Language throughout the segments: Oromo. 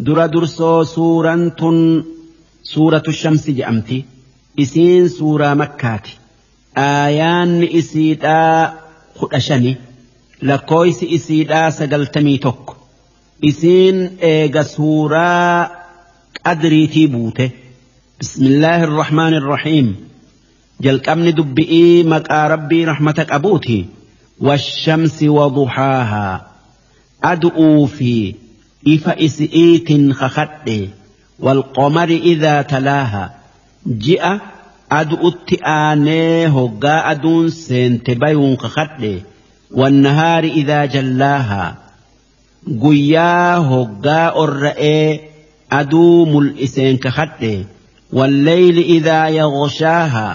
Dura dursoo suuraan tun suuratu shamsi je'amti. Isiin suuraa makkaati. Aayaanni isiidhaa 15, lakkooysi isiidhaa 91. Isiin eega suuraa qadriitii buute. Bismillaahi irrahmaani irrahiim. Jalqabni dubbi'ii maqaa rabbii rahmata qabuuti. Washamsi waduhaahaa. Adu'uu fi ifa isi'iitin kakadhe. Walqomari idaa talaaha. Ji'a adu'utti aanee hoggaa aduun seente bayuun kakadhe. Wannahaari idaa jallaaha. Guyyaa hoggaa orra'ee aduu mul'iseen kakadhe. Walleyli idaa yaghshaaha.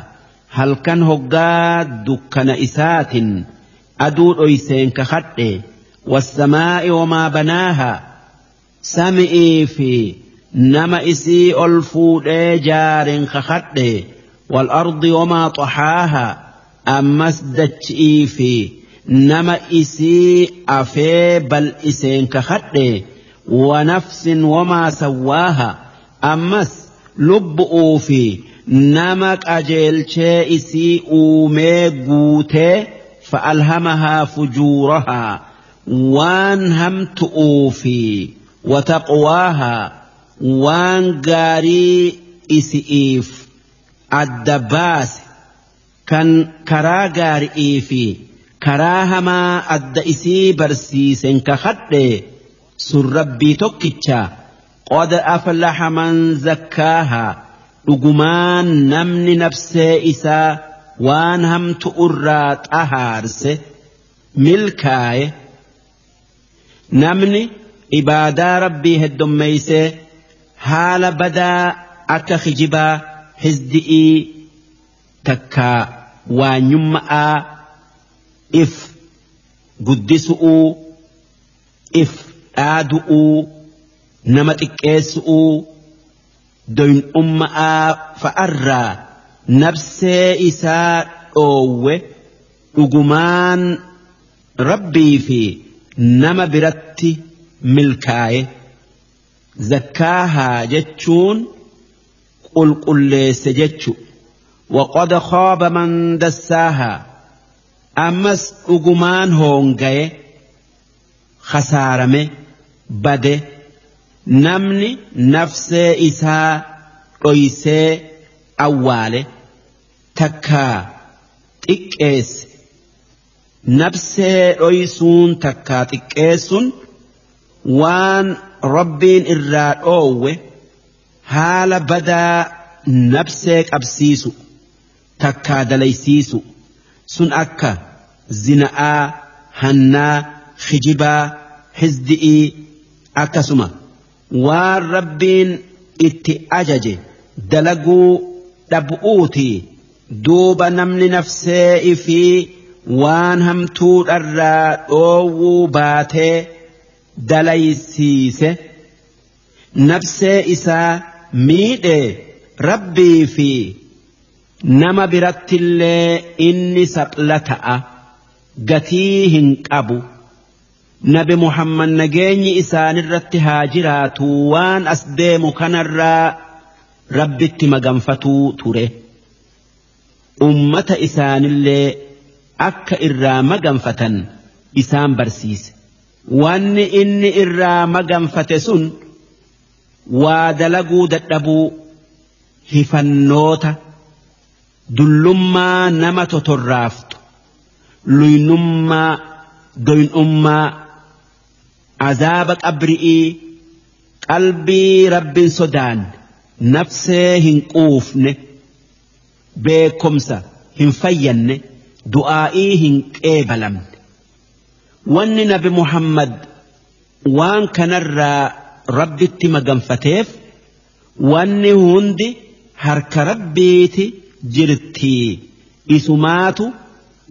Halkan hoggaa dukkana isaatin aduu dhoyseen kakadhe. Wassamaa'i wamaa banaaha. Sami'ii fi nama isii ol fuudhee jaaren kakadhe. Wal ardi wamaa xaxaaha. Ammas dachi'ii fi nama isii afee bal'iseen kakadhe. Wanafsin wamaa sawwaaha. Ammas lubbu'uu fi nama qajeelchee isii uumee guutee fa'alhamahaa fujuurahaa waan hamtu'uu fi wataqwaahaa waan gaarii isi'iif adda baase kan karaa gaari'ii fi karaa hamaa adda isii barsiisen kakadhe sun rabbii tokkicha. Qad aflaha man zakkaahaa. Dhugumaan namni nafsee isaa waan hamtu irraa xahaarse milkaaye. Namni ibaadaa rabbii heddommeeysee haala badaa akka kijibaa, hizdi'ii, takkaa waanyumma'aa, if guddisu'uu, if dhaadu'uu, nama xiqqeessu'uu, doyn'umma'aa fa'arraa nafsee isaa dhoowwe dhugumaan rabbii fi nama biratti milkaaye. Zakkaahaa jechuun qulqulleesse jechu. Waqad khaaba man dassaahaa. Ammas dhugumaan hoongaye, khasaarame, bade namni nafsee isaa dhoysee awwaale takkaa xiqqeesse. Nafsee dhoysuun takkaa xiqqeessun waan rabbiin irraa dhoowwe haala badaa nafsee qabsiisu takkaa dalaysiisu sun akka zina'aa, hannaa, kijibaa, hizdi'ii, akkasuma waan rabbiin itti ajaje dalaguu dhab'uuti. Duuba namni nafsee ifii waan hamtuudharraa dhoowwuu baatee dalaysiise nafsee isaa miidhe rabbii fi nama birattillee inni sapla ta'a, gatii hin qabu. Nabi Muhammad nageenyi isaanirratti haa jiraatu waan as deemu kanarraa rabbitti maganfatuu ture. Ummata isaanillee akka irraa maganfatan isaan barsiise. Wanni inni irraa maganfate sun waa dalaguu dadhabuu, hifannoota, dullummaa nama totorraaftu, luynummaa, doyn'ummaa, azaaba qabri'ii, qalbii rabbin sodaanne, nafsee hin quufne, beekomsa hin fayyanne, du'aa'ii hin qeebalamne. Wanni nabi Muhammad waan kanarraa rabbitti maganfateef wanni hundi harka rabbiiti jirtii, isumaatu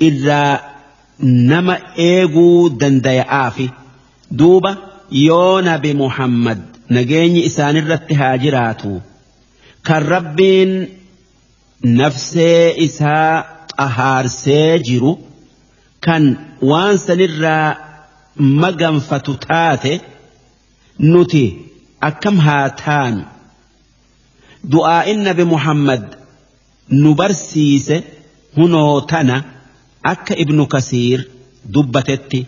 irraa nama eeguu dandaya'aafi. Duuba yoo nabi Muhammad nageenyi isaanirratti haa jiraatu kan rabbiin nafsee isaa xahaarsee jiru kan waan sanirraa maganfatu taate nuti Akkam haa taanu? Du'aa'in Nabi Muhammad nu barsiise hunoo tana akka Ibnu Kasiir dubbatetti: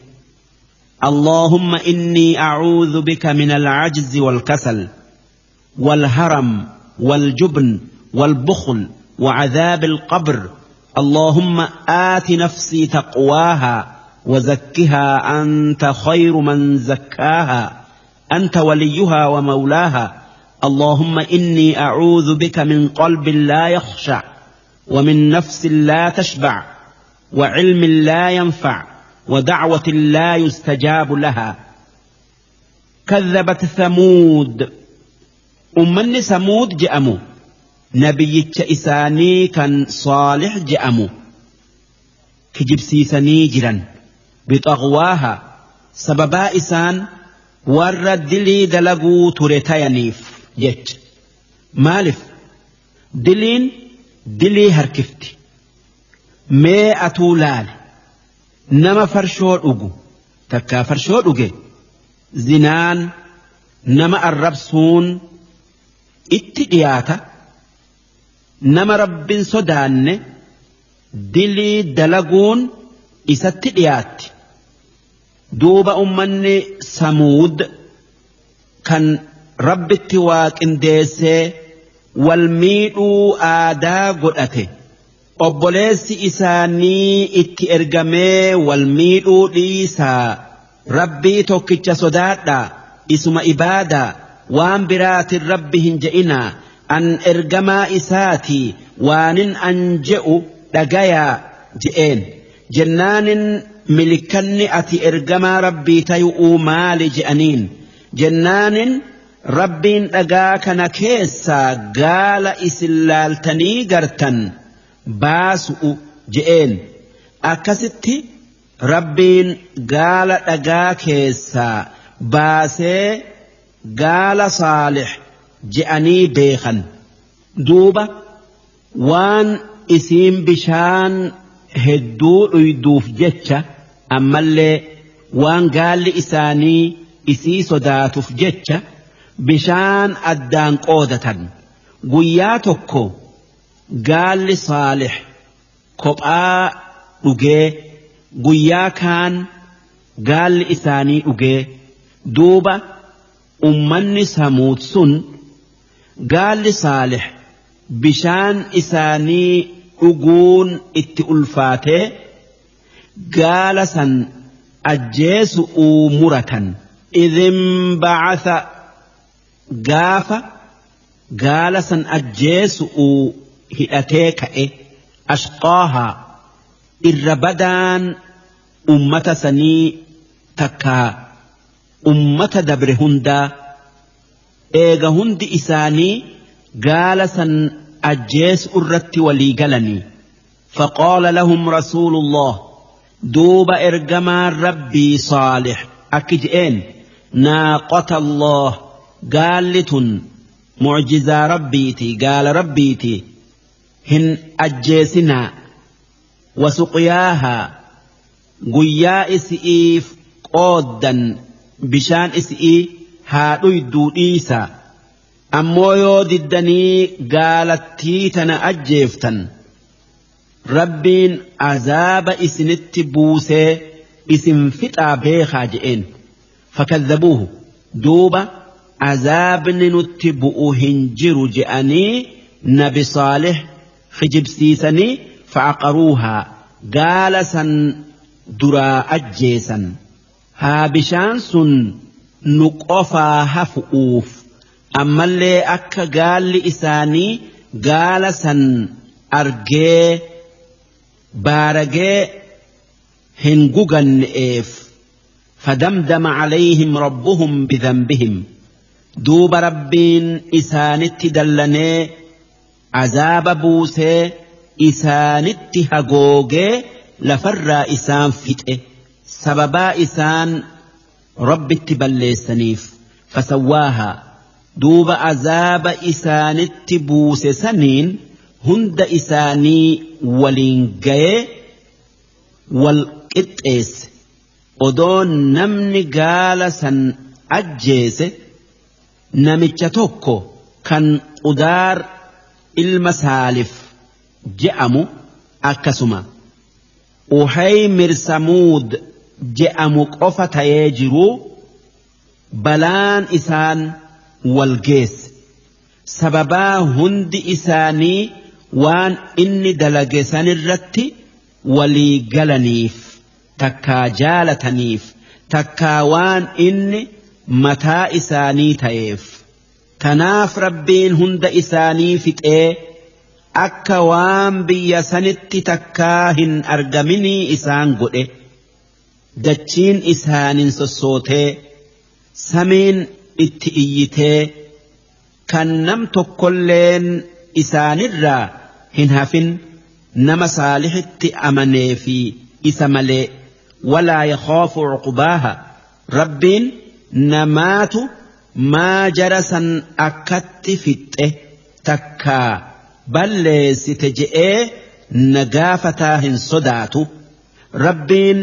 اللهم إني أعوذ بك من العجز والكسل والهرم والجبن والبخل وعذاب القبر. اللهم آت نفسي تقواها وزكها، أنت خير من زكاها، أنت وليها ومولاها. اللهم إني أعوذ بك من قلب لا يخشع، ومن نفس لا تشبع، وعلم لا ينفع، ودعوة لا يستجاب لها. كذبت ثمود. Ummanni Samuud je'amu nabiyyicha isaanii kan Saalix je'amu kijibsiisanii jiran. بطغواها, sababaa isaan warra dilii dalaguu ture tayaniif jecha. Maalif? Diliin dilii harkifti. Mee atuu laali, nama farshoo dhugu takkaa farshoo dhuge, zinaan, nama arrabsuun itti dhiyaata. Nama Rabbin sodaanne dilii dalaguun isatti dhiyaatti. Duuba ummanni Samuud kan Rabbitti waa qindeessee wal miidhuu aadaa godhate, obboleessi isaanii itti ergamee, wal miidhuu dhiisaa, Rabbii tokkicha sodaadhaa, isuma ibaadaa, waan biraatin Rabbi hin je'inaa, an ergamaa isaati, waanin an je'u dhagayaa je'een. Jennaanin, milikkanni ati ergamaa Rabbii tayu'uu maali je'aniin. Jennaanin, Rabbiin dhagaa kana keessaa gaala isin laaltanii gartan baasu'u je'een. Akkasitti Rabbiin gaala dhagaa keessaa baasee gaala Saalix je'anii beekan. Duuba waan isiin bishaan hedduu dhuyduuf jecha, ammallee waan gaalli isaanii isii sodaatuuf jecha, bishaan addaan qoodatan. Guyyaa tokko gaalli Saalix kophaa dhugee, guyyaa kaan gaalli isaanii dhugee. Duuba ummanni Samuud sun gaalli Saalix bishaan isaanii dhuguun itti ulfaatee gaala san ajjeesu'uu muratan. إذ انبعث, gaafa gaala san ajjeesu'uu hidhatee ka'e, أشقاها, irra badaan ummata sanii takkaa ummata dabre hundaa. Eega hundi isaanii gaala san ajjeesu irratti walii galanii, فقال لهم رسول الله, duuba ergamaan Rabbii Saalix akki je'een: ناقة الله, gaalli tun mucjizaa Rabbiiti, gaala Rabbiiti, hin ajjeesinaa. وسقياها, guyyaa isi'iif qooddan bishaan isi'ii haa dhuyduu dhiisaa. Ammoo yoo diddanii gaalattii tana ajjeeftan, Rabbiin azaaba isinitti buusee isin fixaa beekaa je'een. فكذبوه, duuba azaabni nutti bu'u hin jiru je'anii Nabi Saalih kijibsiisanii, فعقروها, gaala san duraa ajjeesan, haa bishaan sun nu qofaa hafu'uuf, ammallee akka gaalli isaanii gaala san argee baaragee hin guganne'eef. فدمدم عليهم ربهم بذنبهم, duuba Rabbiin isaanitti dallanee azaaba buusee isaanitti hagoogee lafarraa isaan fixe, sababaa isaan Rabbitti balleessaniif. فسواها, duuba azaaba isaanitti buuse saniin hunda isaanii waliin gayee wal qixxeesse. Odoo namni gaala san ajjeese Namicha tokko kan Qudaar ilma Saalif je'amu akkasuma Uhaymir Samuud je'amu qofa tayee jiruu balaan isaan wal geesse. Sababaa hundi isaanii waan inni dalage sanirratti walii galaniif takkaa jaalataniif takkaa waan inni mataa isaanii ta'eef. Tanaaf Rabbiin hunda isaanii fixee akka waan biyya sanitti takkaa hin argaminii isaan godhe. Dachiin isaanin sossootee samiin itti iyyitee kan nam tokkolleen isaanirraa hin hafin nama saalihitti amanee fi isa malee. Walaa yakhaafu cuqbaaha. Rabbiin namaatu maa jara san akkatti fixxe takkaa balleessite je'ee na gaafataa hin sodaatu. Rabbiin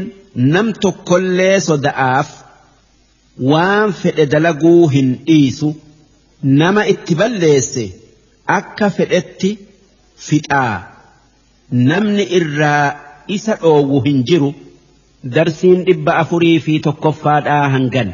nam tokkollee soda'aaf waan fedhe dalaguu hin dhiisu. Nama itti balleesse akka fedhetti fixaa, namni irraa isa dhoowwu hin jiru. Darsiin 401ffaadhaa hangan.